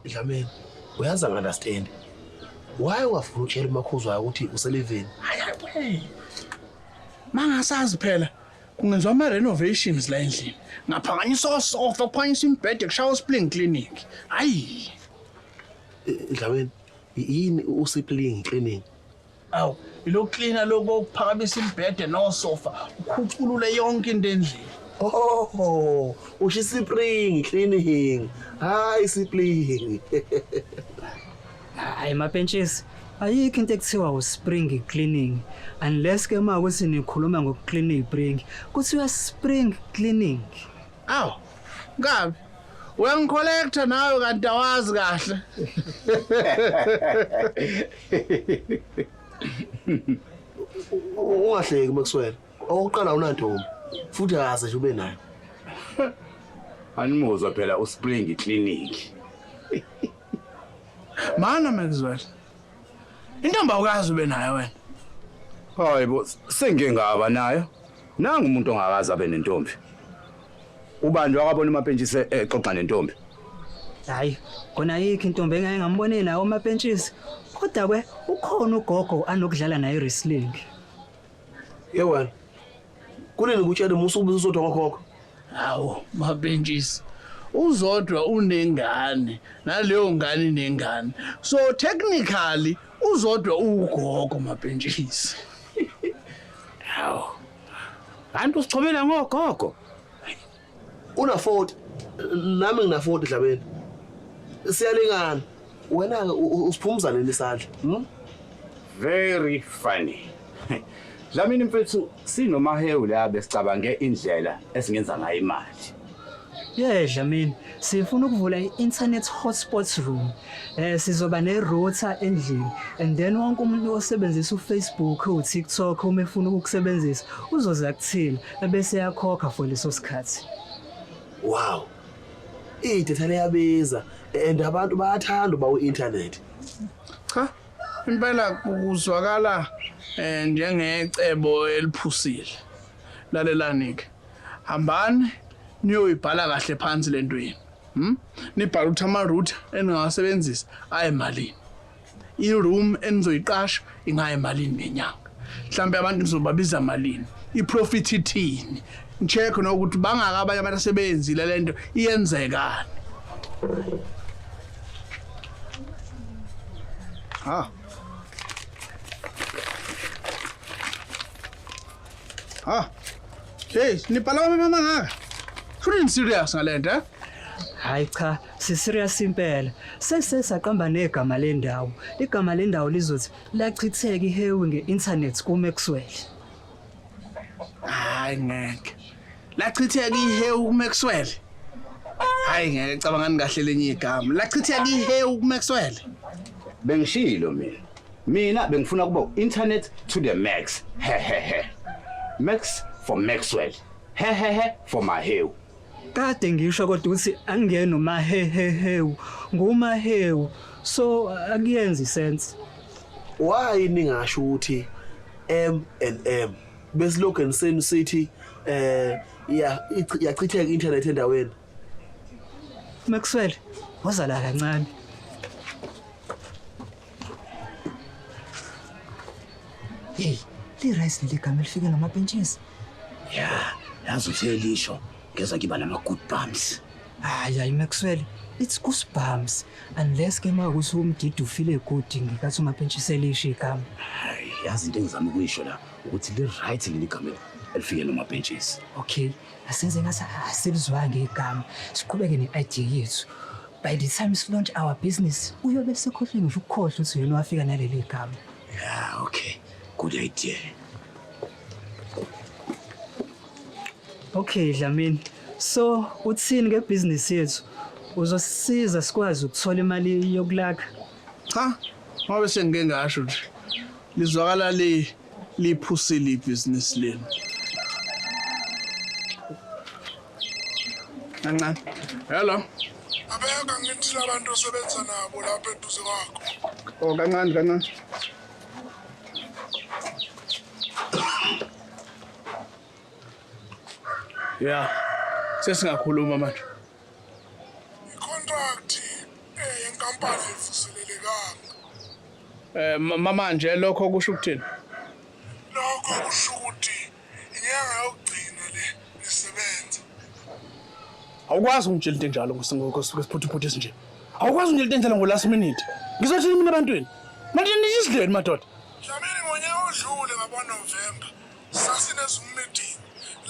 Dlamini, uyazi angi-understand. Why ungafuni ukutshela uMakhuzwayo ukuthi uselivini? Hayi hayi. Mangasazi phela kungenziwa ama renovations la endlini. Ngaphakanyiswa osofa, kuphakanyiswa imibhede, kushawa spring cleaning. Hayi. Dlamini, yini usipling cleaning? Awu, ilokuklina lokho okuphakamisa imibhede nosofa, ukhuculule yonke into endlini. Oh, usho isipring cleaning. Hayi sipling. Hayi mapentshisi, ayikho into ekuthiwa uspring cleaning unless ke uma ukuthi nikhuluma ngokuklina ipring, kuthiwa spring cleaning. Awu, Nkabi, uyangikholektha nawe kanti awazi kahle. Ungahleki Maxwell. Okokuqala unantombi futhi akaze nje ube nayo. Animuzwa phela uSpring Clinic. Mana Maxwell. Intombi awukazi ube nayo wena. Hayi bo, sengike ngaba nayo. Nangu umuntu ongakazi abe nentombi. Ubani wakabona umapentshisi exoxa nentombi? Hayi, kona ayikho intombi engake ngambone nawo amapentshisi. Kodwa ke ukhona ugogo anokudlala naye wrestling. Ye wena. Kunini ngikutshela musa ukubiza uZodwa ngokhokho? Hawu, mapentshisi. Uzodwa unengane, naleyo ngane inengane. So technically uZodwa ugogo mapentshisi. Hawu. Kanti usichomela ngogogo. Una 40 nami ngina 40 Dlamini. Siyalingana. Wena ke usiphumuza nini isandla? Hmm? Very funny. Dlamini mfethu sinomahewu la besicabange indlela esingenza ngayo imali. Yeah Dlamini, sifuna ukuvula i-internet hotspot room. Eh sizoba ne-router endlini and then wonke umuntu osebenzisa uFacebook, uTikTok uma efuna ukukusebenzisa uzoza kuthina ebese yakhokha for leso sikhathi. Wow. Idatha liyabiza and abantu bayathanda uba u-internet. Cha, impela kuzwakala eh njengecebo eliphusile. Lalelani ke. Hambani niyoyibhala kahle phansi lento yenu. Nibhala ukuthi ama-router eningawasebenzisa ayemalini. I-room enizoyiqasha ingayemalini ngenyanga. Mhlawumbe abantu nizobabiza malini. I-profit ithini. Check nokuthi bangaka abanye abantu asebenzile lento iyenzekani. Ha. Ha. Hey, nibhala kwami mangaka. Shuthi ni serious ngalento, eh? Hayi cha, si serious impela. Sese saqamba negama lendawo. Igama lendawo lizothi lachitheka ihewu nge-internet kuMaxwell. Hayi ngeke. Lachitheka ihewu kuMaxwell. Hayi ngeke cabangani kahle lenye igama. Lachitheka ihewu kuMaxwell. Bengishilo mina. Mina bengifuna kuba internet to the max. He he he. Max for Maxwell. He he he for Mahewu. Kade ngisho kodwa ukuthi angiyena umahehehewu, ngumahewu. So akuyenzi sense. Why ningasho ukuthi M and M? Beslogan senu sithi eh ya yachitheka internet endaweni. Maxwell, woza la kancane. Hey, li rice leli gama elifike namapentshisi. Ya, yazi uselisho ngeza kiba nama good bumps. Hayi hayi Maxwell, it's goosebumps unless ke makuthi umgidi ufile good ngikathi umapentshisi elisho igama. Hayi, yazi into engizama ukuyisho la ukuthi li right leli gama elifike nomapentshisi. Okay, asenze ngathi asilizwanga igama. Siqhubeke ne-idea yethu. By the time si launch our business, uyobe sekhohlwe ngisho ukukhohlwa ukuthi yena wafika naleli gama. Yeah, okay. Good idea. Okay Dlamini. So uthini ngebusiness yethu? Uzosisiza sikwazi ukuthola imali yokulakha? Cha, ngoba sengike ngasho nje. Lizwakala li liphusile ibhizinisi lenu. Kancane. Hello. Abeka ngithi labantu osebenza nabo lapha eduze kwakho. Oh kancane kancane. Yeah. Sesingakhuluma manje. I-contract eh, yenkampani. Inkampani ayivuselelekanga. Eh manje lokho kusho ukuthini? Lokho kusho ukuthi inyanga yokugcina le nisebenza. Awukwazi ungitshela into enjalo ngosiphuthuphuthu esinje. Awukwazi ungitshela into enjalo ngo last minute. Ngizothini mina ebantwini? Manje niyisidleni madoda. Dlamini ngonyaka odlule ngabo-November sasine-Zoom meeting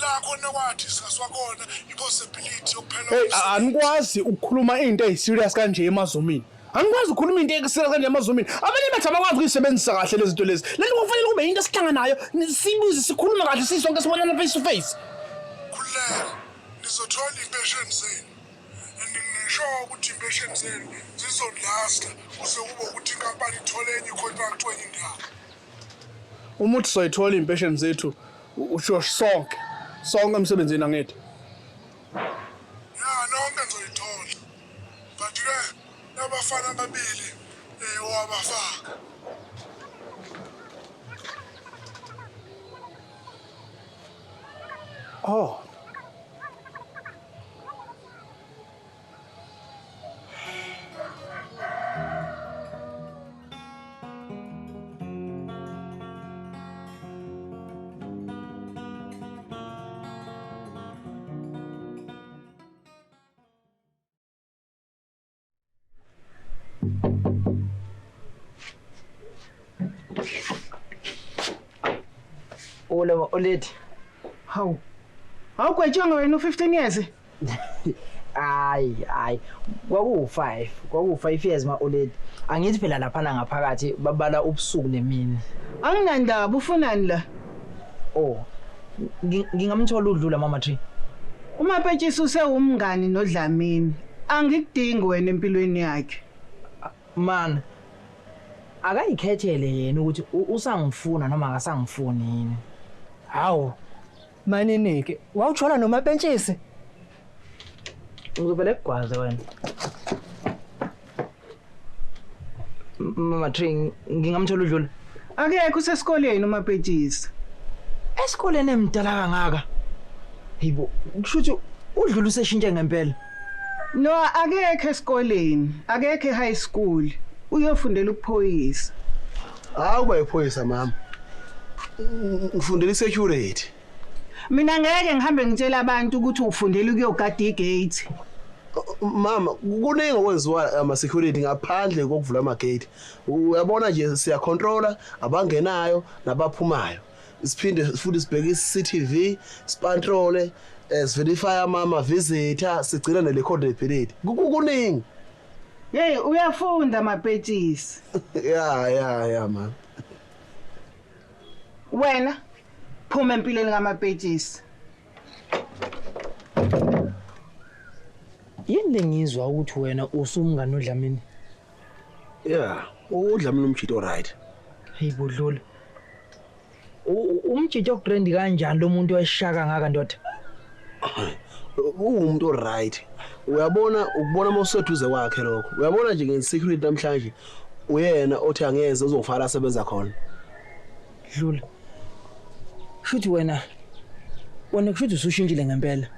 la khona kwadiscusswa khona i-possibility yokuphela Hey, anikwazi ukukhuluma into eyi-serious kanje emazumini. Anikwazi ukukhuluma into eyi-serious kanje emazumini. Abanye bethu abakwazi ukuyisebenzisa kahle lezi zinto lezi. Le nto kufanele kube into esihlanganayo, sibuze sikhulume kahle sisonke sibonana face to face. Khululeka, nizothola iy'mpesheni zenu and ngisho ukuthi iy'mpesheni zenu zizolasta kuze kube ukuthi inkampani ithole enye i-contract kwenye indawo. Uma uthi soyithola iy'mpesheni zethu, usho sonke. Sonke emsebenzini angithi. Ya, nonke nizoyithola. But-ke labafana ababili um owabafaka. Oh. Ola oledi. Hawu. Awugwetshwanga wena u-15 years? Hayi hayi kwakuwu-5 kwakuwu-5 years ma oledi. Angithi phela laphana ngaphakathi babala ubusuku nemini. Anginandaba ufunani la? Oh. Ngingamthola udlula mama Tree. UMapetshisi usewumngani noDlamini. Angikudingi wena empilweni yakhe. Man akayikhethele yena ukuthi usangifuna noma akasangifuni yini. Hawu. Maninike, wawujola nomapentshisi? Ngizovele kugwaze wena. Mama Tree ngingamthola udlula. Akekho usesikoleni uMapetshisi. Esikoleni emdala kangaka. Hayibo, kusho ukuthi udlula useshintshe ngempela. No, akekho esikoleni, akekho e-high school. Uyofundela ubuphoyisa. Hawu uba iphoyisa mama. Ngifundela i-security. Mina ngeke ngihambe ngitshela abantu ukuthi ufundela ukuyogada igate. Mama, kuningi okwenziwa ama-security ngaphandle kokuvula amagate. Uyabona nje siyacontrola abangenayo nabaphumayo. Siphinde futhi sibheke i-CCTV, sipatrole, siverify ama-visitor, sigcina ne-recordability. Kuningi. Hey, uyafunda Mapetshisi. Ya ya ya mama. Wena phuma empilweni kaMapetshisi. Yini lengizwa ukuthi wena usumngani uDlamini? Yeah, uDlamini umjito right. Hey budlula. Umjito grand kanjani lo muntu oyishaka ngaka ndoda? Uwumuntu oright. Uyabona ukubona mawuseduze kwakhe lokho. Uyabona nje nge-security namhlanje uyena othi angeze uzofala asebenza khona. Dlula. Shuthi wena kushuthi usushintshile ngempela.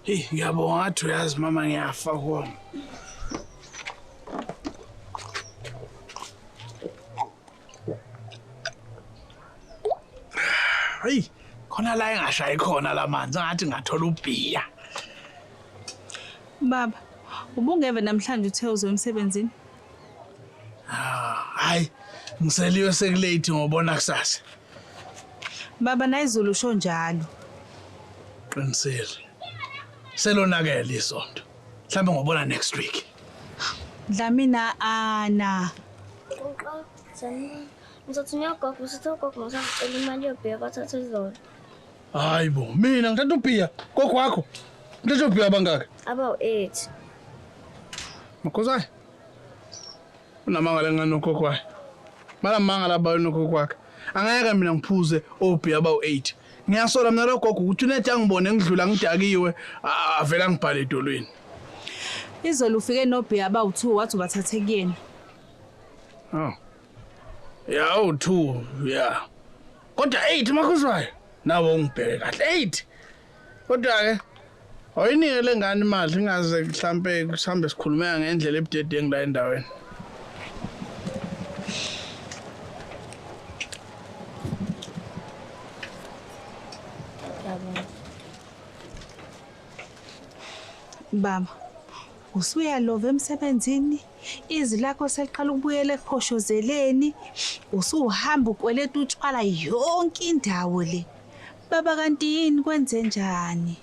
Hey, ngiyabonga ngathi uyazi mama ngiyafa kuwona. Hey, khona la engashayi khona lamanzi ngathi ngathola ubhiya. Baba, ubungeve namhlanje uthe uzoya emsebenzini? Ah, hayi, ngiseliwe sekulate ngobona kusasa. Baba nayizulu usho njalo. Qinisile. Selonakele isonto. Mhlawumbe ngobona next week. Dlamina ana. Ngizothunywa ugogo, usithe ugogo ngisacela imali yobhiya bathathe izolo. Hayi bo, mina ngithatha ubhiya gogo wakho. Ngithatha ubhiya bangaka? Abawu-8. Makhozayo. Unamanga lengane ugogo wakhe. Malamanga laba nogogo wakhe. Angeke mina ngiphuze obhiya abawu-8. Ngiyasola mina lo gogo ukuthi unethi angibone ngidlula ngidakiwe avela ngibhale edolweni. Izolo ufike nobhiya abawu-2 wathi ubathathe kuyena. Oh. Ya u2 ya. Kodwa 8 makhuzwayo. Nawo ungibheke kahle 8. Kodwa ke awuyinike le ngane imali ingaze mhlambe kuhambe sikhulumeka ngendlela ebudedengu la endaweni. Baba, usuyalova emsebenzini, izwi lakho seliqala ukubuyela ekuphoshozeleni, usuhamba ukweleta utshwala yonke indawo le. Baba kanti yini kwenze njani?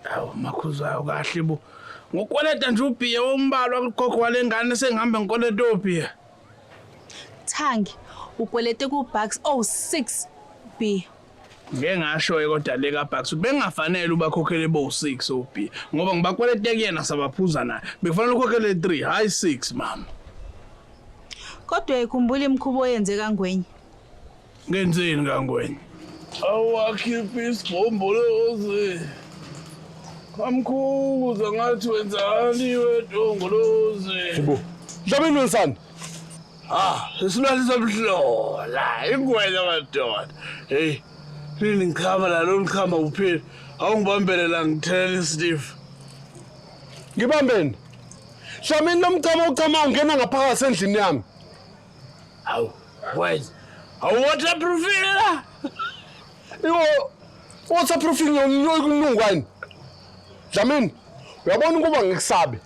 Awu makhuzwayo kahle bo. Ngokweleta nje ubhiya wombalwa kugogo walengane sengihambe ngikweleta obhiya. Thangi, ukwelete ku-Bucks 06 B. Ngeke ngasho-ke kodwa le kaBucks ukuthi bengafanele ubakhokhele bo-6 obhiya ngoba ngibakwelete kuyena sabaphuza naye. Bekufanele ukhokhele 3 hhayi 6 mama. Kodwa uyayikhumbula imikhuba oyenze kaNgwenya? Ngenzeni kaNgwenya? Awakhipha isigombolozi. Kamkhuza ngathi wenzani wedongolozi. Bo. Dlamini wenzani? Ah, isilwane somhlola, ingwenya madoda. Hey, nini ngichama la lo ngichama kuphela. Awungibambele la ngithele Steve. Ngibambeni. Dlamini lo mchamo uchama ungena ngaphakathi endlini yami. Awu, wena. Awu waterproofile la. Iwo waterproofing yokunungwa yini? Dlamini, uyabona ukuba ngikusabe.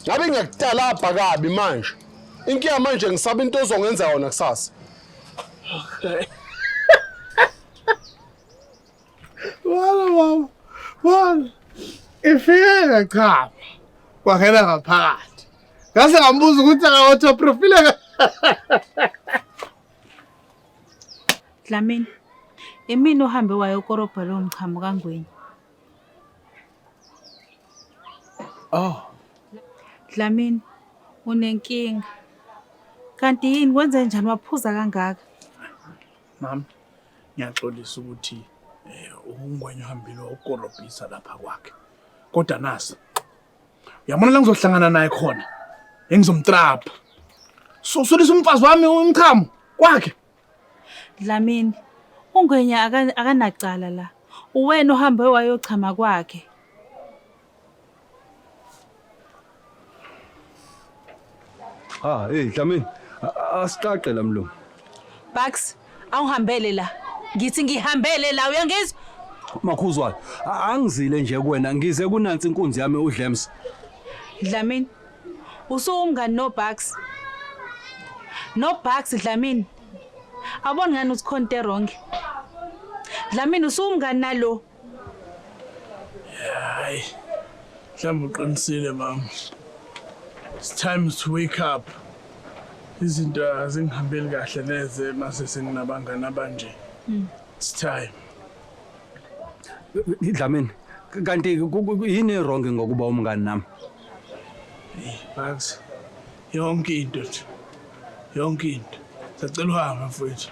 Ngabe ngiyakutalabha kabi manje. Inkinga manje ngisaba into ozongenza yona kusasa. Okay. Wala baba. Wala. Ifike ngachama. Kwangena ngaphakathi. Ngase ngambuza ukuthi aka waterproofile. Dlamini, imini uhambe wayokorobha lowo mchamo kaNgwenya. Oh. Dlamini, unenkinga. Kanti yini kwenze njani waphuza kangaka? Mama, ngiyaxolisa ukuthi uNgwenya uhambile wayokorobhisa lapha kwakhe. Kodwa nasi. Uyabona la ngizohlangana naye khona. Engizomtrapha. So solisa umfazi wami umchamo kwakhe. Dlamini, uNgwenya akanacala la. Uwena ohambe wayochama kwakhe. Ah, hey Dlamini, asiqaqe la mlungu. Bucks, awuhambele la. Ngithi ngihambele la uyangizwa? Makhuzwayo, angizile nje kuwena, ngize kunansi inkunzi yami uDlems. Dlamini, usuwumngani noBucks. NoBucks Dlamini. Awuboni ngani ukuthi khona into e-wrong? Dlamini usuwumngani nalo. Hayi. Mhlawumbe uqinisile mama. It's time to wake up. Izinto azingihambeli kahle neze mase senginabangani abanje. It's time. Dlamini, kanti yini wrong ngokuba umngani nami? Hey, Bucks. Yonke into nje. Yonke into. Sacela uhambe mfowethu.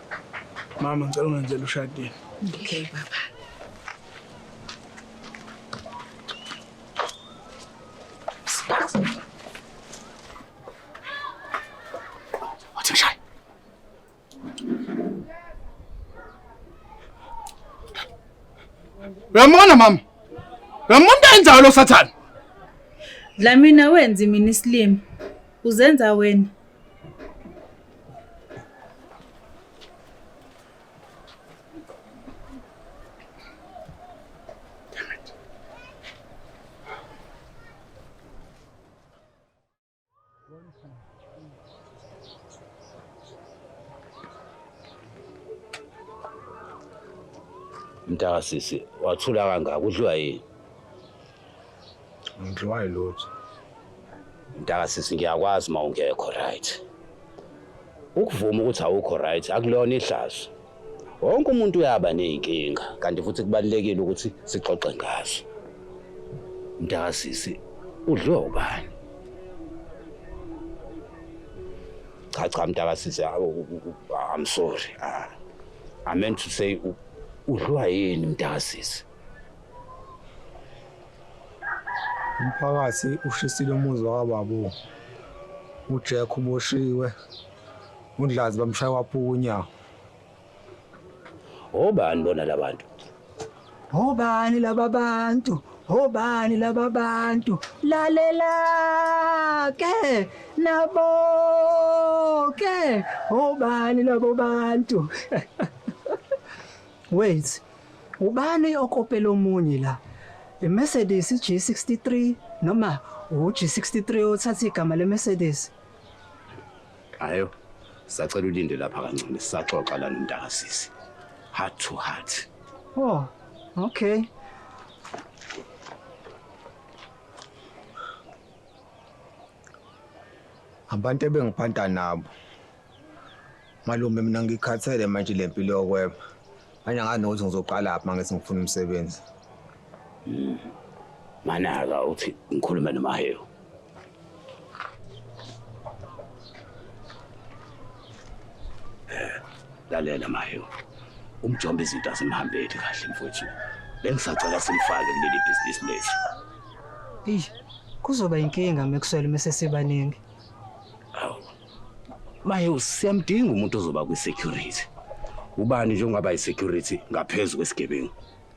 Mama ngicela ungenzele ushadini. Okay baba. Bucks. Wathi ngishaye. Uyambona mama? Uyambona enzayo lo sathane? Dlamini awenzi mina isilima. Uzenza wena. Mntaka sisi, wathula kangaka udliwa yini? Ngidliwa yilutho. Mntaka sisi ngiyakwazi uma ungekho right. Ukuvuma ukuthi awukho right akulona ihlazo. Wonke umuntu uyaba nezinkinga kanti futhi kubalulekile ukuthi sixoxe ngazo. Mntaka sisi, udliwa ubani? Cha cha mntaka sisi, I'm sorry. I meant to say Udliwa yini mntakasisi? Umphakathi ushisile umuzi wakababo. UJack uboshiwe. UNdlazi bamshaya waphuka unyawo. Obani bona labantu? Obani laba bantu? Obani laba bantu? Lalela ke nabo ke obani labo bantu? Wait. Ubani okopela omunye la? IMercedes G63 noma uG63 othatha igama leMercedes? Ayo. Sacela ulinde lapha kancane sisaxoxa la nomntakasisi. Heart to heart. Oh, okay. Abantu ebengiphanta nabo. Malume mina ngikhathele manje lempilo yokweba. Manje angazi nokuthi ngizoqala phi mangithi ngifuna umsebenzi. Manaka uthi ngikhulume noMahewu. Lalela Mahewu. Umjombe izinto azimhambeli kahle mfowethu. Bengisacela simfake kuleli bhizinisi lethu. Eyi, kuzoba inkinga Maxwell mase sibaningi. Mahewu siyamdinga umuntu ozoba kwi-security. Ubani nje ongaba yi-security ngaphezu kwesigebengu?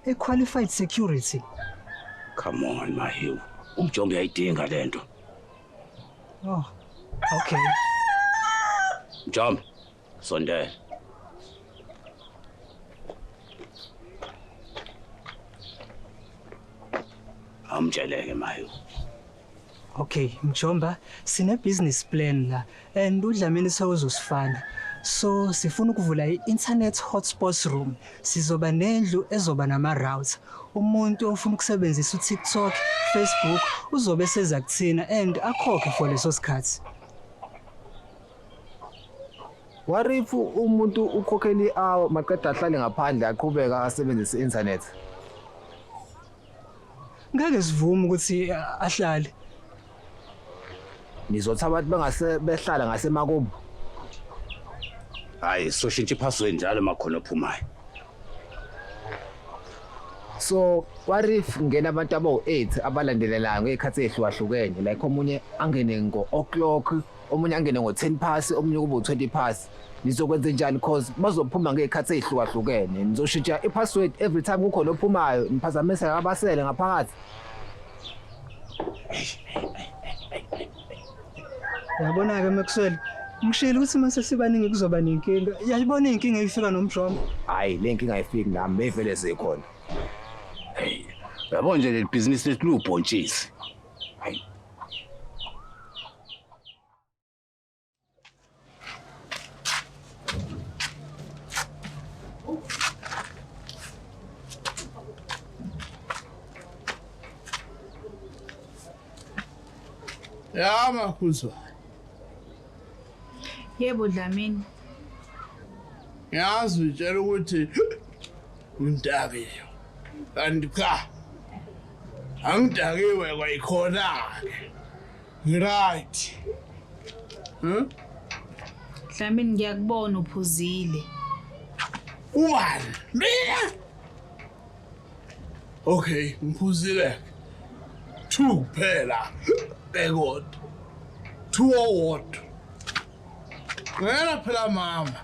A qualified security. Come on Mahewu. Umjombe uyayidinga lento. Oh, okay. Mjombe, sondela. Awumtsheleke Mahewu. Okay, Mjomba, sine business plan la and uDlamini sewuzosifana. So sifuna ukuvula i-internet hotspots room. Sizoba nendlu ezoba nama router. Umuntu ofuna ukusebenzisa uTikTok, Facebook uzobe seza kuthina and akhokhe for leso sikhathi. What if umuntu ukhokhela i-hour maqeda ahlale ngaphandle aqhubeka asebenzise i-internet? Ngeke sivume ukuthi ahlale. Nizothi abantu bengase behlala ngasemakubo. Hayi, soshintsha iphasweni njalo makhona ophumayo. So what if ngena abantu abawu-8 abalandelelayo ngey'khathi ey'hlukahlukene like omunye angene ngo-o'clock omunye angene ngo-10 past omunye kube u-20 past nizokwenza njani cause bazophuma ngey'khathi ey'hlukahlukene nizoshintsha i-password every time kukhona ophumayo niphazamisa abasele ngaphakathi. Uyabona-ke Maxwell, ngishilo ukuthi mase sibaningi kuzoba nenkinga. Yayibona inkinga efika nomjombo. Hhayi le nkinga ayifiki nami beyivele zikhona. Hey, uyabona nje leli bhizinisi lethu liwubhontshisi. Hayi. Ya makhuzwa. Yebo Dlamini. Ngiyazi utshela ukuthi undakiwe. Kanti cha. Angidakiwe kwayikhona-ke. Right. Dlamini ngiyakubona uphuzile. Ubani? Mina? Okay, ngiphuzile. 2 kuphela. Ekodwa. 2 owodwa. Ngena phela mama.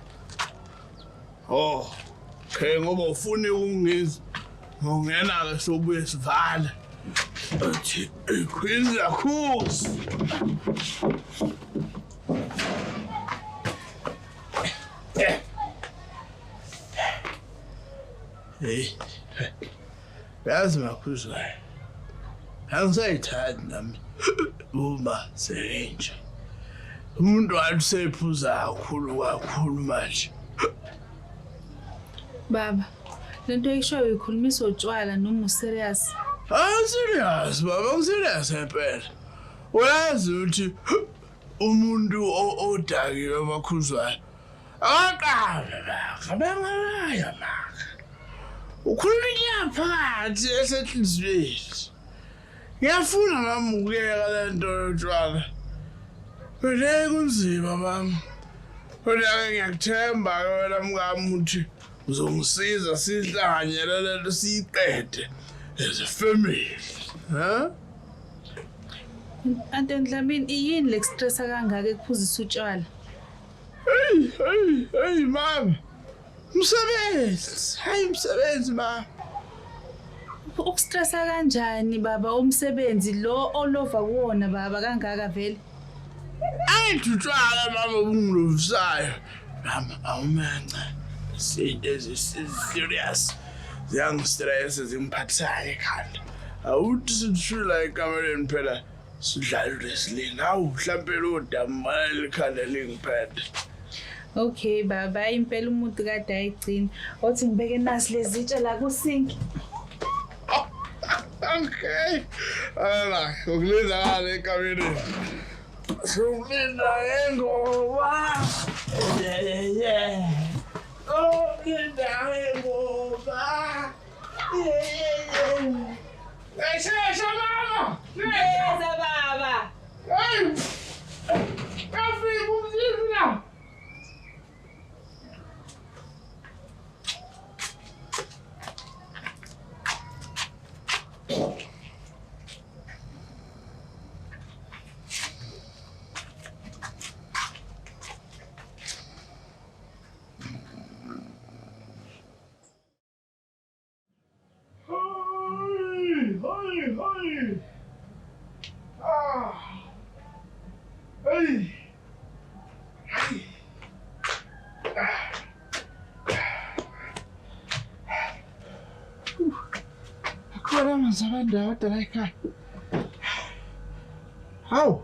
Oh, okay ngoba ufuna ukungizwa. Ngongena ke sobuye sivale. Athi Queen Zakhusi. Hey. Yazi makhuzwayo. Angisayithandi nami uma serenje. Umuntu wathi usephuza kakhulu kakhulu manje. Baba, lento oyishoyo uyikhulumisa utshwala noma userious? Angiserious baba, angiserious ngempela. Uyazi ukuthi umuntu odakiwe makhuzwayo akaqala baba, bangaya maka. Ukhuluma inyaphakathi esenhliziyweni. Ngiyafuna nami ukuyeka le nto yotshwala. Kodwa kunzima mama. Kodwa-ke ngiyakuthemba-ke wena mkami ukuthi Uzongisiza sihlanganyele lento siyiqede as a family. Ha? Anton Dlamini iyini le stressa kangaka ekuphuzisa utshwala? Hey, hey, hey mama. Umsebenzi. Hayi umsebenzi ma. Ukustressa kanjani baba umsebenzi lo olova kuwona baba kangaka vele? Angithi utshwala mama obungilovisayo. Mama awumanca. Izinto eziserious. Ziyangistress zingiphathisayo ekhanda. Awuthi sithula ekamereni phela sidlala wrestling. Hawu mhlampe lo damu likhanda lingiphethe. Okay baba impela umuntu kade ayigcina. Othi ngibeke nasi lezitsha la kusinki. Okay. Ala, ukulinda ngale ekamereni. Sukulinda ngengoma. Yeah, yeah, yeah. Ukulinda ngengoma. Yeah, yeah, yeah. Hey, shesha mama. Yeza baba. Hey. Afika umzimba la. Hey, hey, hey. Ah. Hey. Hey. Ah. Akhona amanzi abandayo kodwa la ekhaya. Hawu.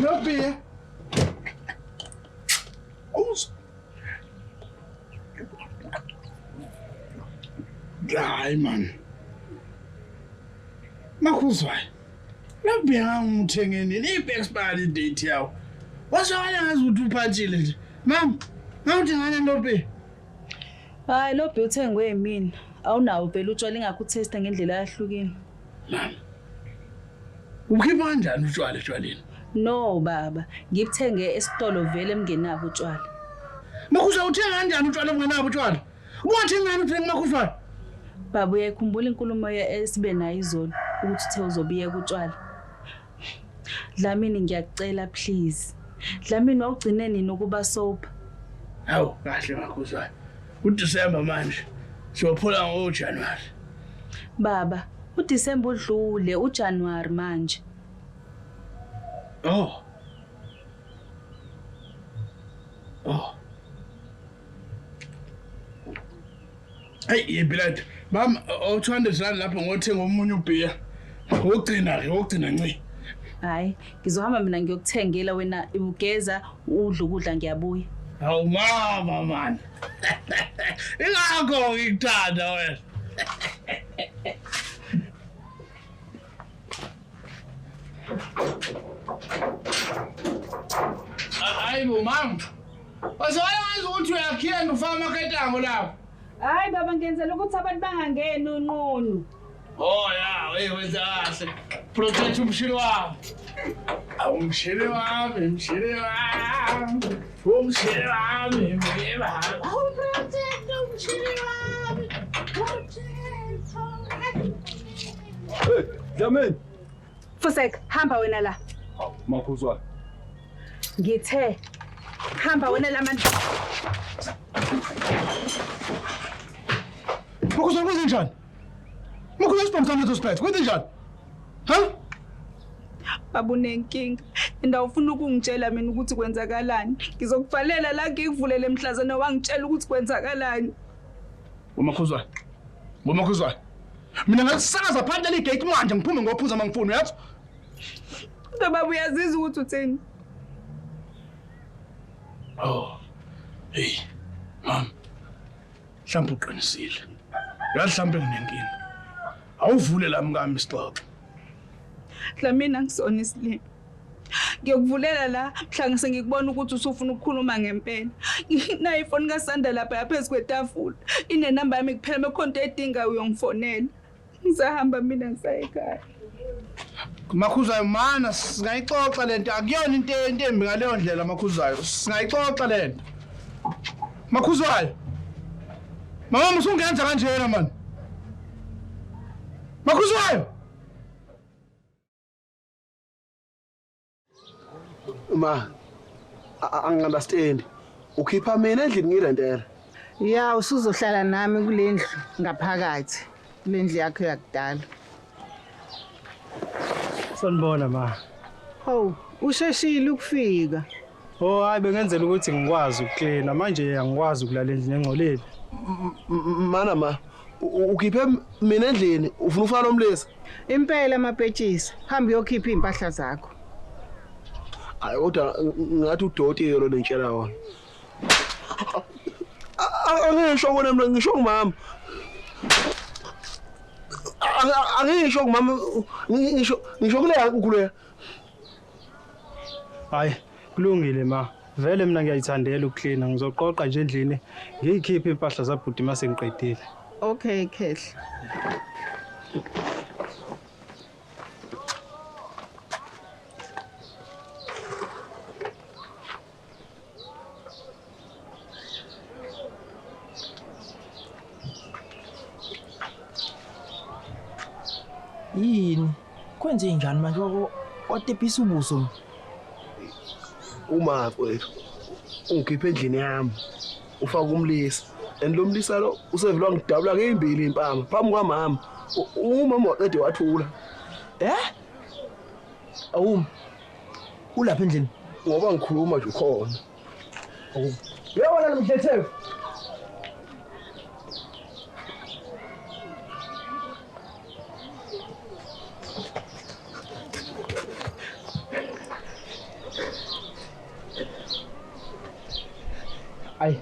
Nobhiya. Hayi man. Makhuzwayo. Nobhiya ngangithenge nini? I-expiry date yawo. Waswakala ngazi ukuthi uphathile nje. Mama, ngawuthengana nobhiya. Hayi lo bhi uthengwe yimina. Awunawo phela utshwala ingakho uthesta ngendlela yahlukile. Mama. Ukhipha kanjani utshwala etshwaleni? No baba, ngibuthenge esitolo vele emngenabo utshwala. Makhuzwayo uthenga kanjani utshwala obungenabo utshwala? Wathi ngani uthenga makhuzwayo? Baba uyayikhumbula inkulumo esibe nayo izolo ukuthi uthe uzobiyeka utshwala. Dlamini ngiyakucela please. Dlamini wawugcine nini ukuba sober? Hawu kahle makhuzwayo. UDecember manje. Siyophola ngoJanuary. Baba, uDecember udlule, uJanuary manje. Oh. Oh. Hey, yebelad. Mama, o 200 rand lapho ngothenga omunye ubhiya. Wokugcina ke, wokugcina nci. Hayi, ngizohamba mina ngiyokuthengela wena ugeza udla ukudla ngiyabuya. Hawu mama man. Ingakho ngikuthanda wena. Hayi bo mama. Wazwala ngazi ukuthi uyakhiyana ufaka amaketango lapho. Hayi baba ngenzela ukuthi abantu bangangeni unqunu. Oh ya, hey wenza kahle. Protect umshini wami. Umshini wami, umshini wami. Umshini wami, umshini wami. Protect umshini wami. Protect. Hey, Dlamini. Fusek, hamba wena la. Makhuzwayo. Ngithe hamba wena la manje. Makhuzwayo kwenze njani? Makhuzwayo isibhamu sami leso siphethe kwenze njani? Ha? Baba unenkinga. Indawo ufuna ukungitshela mina ukuthi kwenzakalani. Ngizokuvalela la ngikuvulele mhlazana wangitshela ukuthi kwenzakalani. Umakhuzwayo. Umakhuzwayo. Mina ngalisakaza phansi leli gate manje ngiphume ngophuza mangifuna uyazi? Kodwa baba uyazizwa ukuthi utheni? Oh. Hey, mama. Mhlawumbe uqinisile. Yazi mhlawumbe nginenkinga. Awuvule la mkami isixoxo. Dlamini angisona isilima. Ngiyokuvulela la mhla ngisengikubona ukuthi usufuna ukukhuluma ngempela. Nayi ifoni kaSanda lapha yaphezu kwetafula. Inenamba yami kuphela mekhona into edinga uyongifonela. Ngisahamba mina ngisaya ekhaya. Makhuzwayo mana singayixoxa lento akuyona into into embi ngaleyo ndlela Makhuzwayo singayixoxa lento. Makhuzwayo. Mama usungenza kanjena mani. Makhuzwayo. Ma, angi-understand. Ukhipha mina endlini ngirentela. Ya, usuzohlala nami kule ndlu ngaphakathi. Kule ndlu yakho yakudala. Sanibona ma. Hawu, usheshile ukufika. Oh hayi bengenzela ukuthi ngikwazi ukuklina manje angikwazi ukulala endlini engcolile. Mana ma, ukhiphe mina endlini ufuna ufana nomlisa. Impela mapetshisi, hamba uyokhipha iy'mpahla zakho. Hayi kodwa ngathi udoti lo lentshela wona. Angisho kona mina ngisho kumama. Angisho kumama ngisho ngisho kuleya nkukhu leya. Hayi kulungile ma. Vele mina ngiyayithandela ukuklina ngizoqoqa nje endlini ngiyikhiphe impahla zabhuti mase ngiqedile. Okay, Khehla. Yini? Kwenze njani manje watepisa ubuso? Uma mfowethu ungikhiphe endlini yami ufaka umlisa and lo mlisa lo usevele wangidabula ngezimbili impama phambi kwamama. Umama waqede wathula. Eh? Awumi. Ulapha endlini? Ngoba ngikhuluma nje ukhona. Awumi. Uyabona lo mhlethevu? Ayi.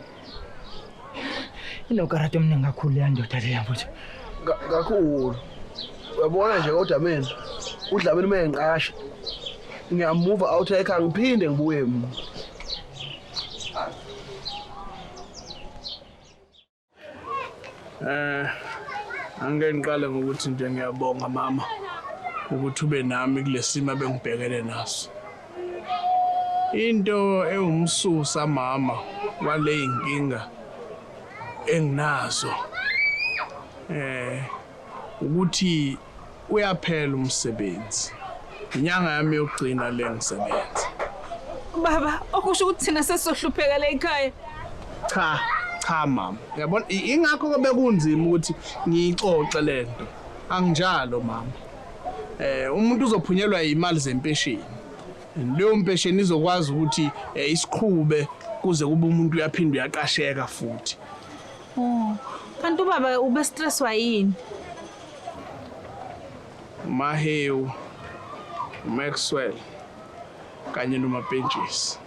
Inokarati omningi kakhulu leya ndoda leya mfowethu. Kakhulu. Uyabona nje kodwa mina uDlamini uma engiqasha ngiyamuva out ekhaya ngiphinde ngibuye mina. Angeke ngiqale ngokuthi nje ngiyabonga mama ukuthi ube nami kulesimo ebengibhekene naso. Into ewumsusa mama wale inkinga enginazo ukuthi uyaphela umsebenzi. Inyanga yami yokugcina le ngisebenza. Baba, okusho ukuthi thina sesizohlupheka la ekhaya. Cha, cha mama. Uyabona ingakho ke bekunzima ukuthi ngiyixoxe lento. Anginjalo mama. Umuntu uzophunyelwa imali zempesheni. Leyo mpesheni izokwazi ukuthi isiqhube kuze kube umuntu uyaphinda uyaqasheka futhi. Oh, kanti ubaba ube stresswa yini? Mahewu, Maxwell kanye noMapentshisi.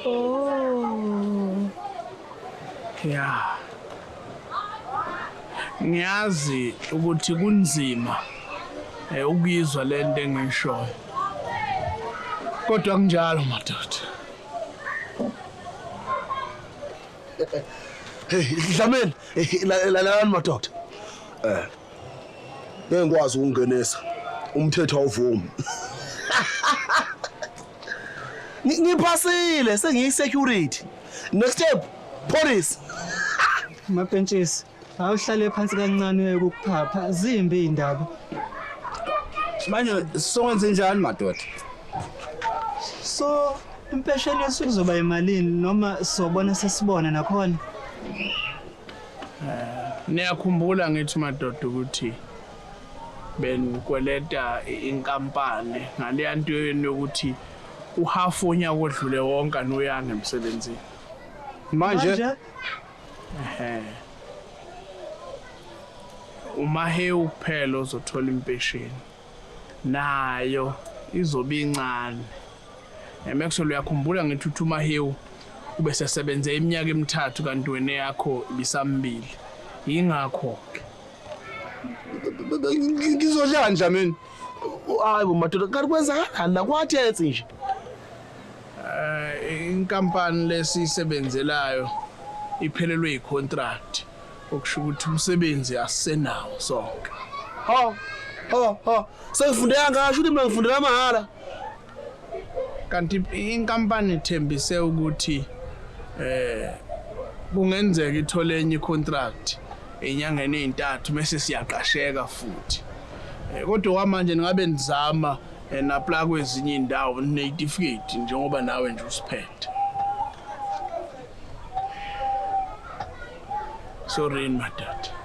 Oh. Yeah. Ngiyazi ukuthi kunzima ukuyizwa lento engishoyo. Kodwa kunjalo madoda. Hey, Dlamini, lalani madoda. Ngeke ngikwazi ukungenisa. Umthetho awuvumi. Ngiphasile sengiyi security. Next step, police. Mapentshisi, awuhlale phansi kancane uyeke ukuphapha, zimbi indaba. Manje sokwenze njani madoda? So impesheni yesu izoba imalini noma sobona sesibona nakhona? Niyakhumbula ngithi madoda ukuthi benikweleta inkampani ngaleya nto yenu yokuthi uhafu unyaka odlule wonke anuyanga emsebenzini. Manje uMahewu kuphela ozothola impesheni. Nayo izobe incane. Maxwell uyakhumbula ngithi uthi uMahewu ube sesebenze iminyaka emithathu kanti wena yakho ibisambili. Yingakho ke. Ngizodlani Dlamini? Hayi bo madoda, kanti kwenzakalani la kwaThetsi nje? Inkampani lesiyisebenzelayo iphelelwe yicontract okusho ukuthi umsebenzi asisenawo sonke. Ha ha ha, sengifunde kangaka ukuthi mina ngifundela mahhala. Kanti inkampani ithembise ukuthi Kungenzeka ithole enye icontract enyangeni ezintathu bese siyaqasheka futhi. Kodwa kwamanje ningabe nizama na-apply kwezinye iy'ndawo nineyitifiketi njengoba nawe nje usiphethe. Sorry madoda.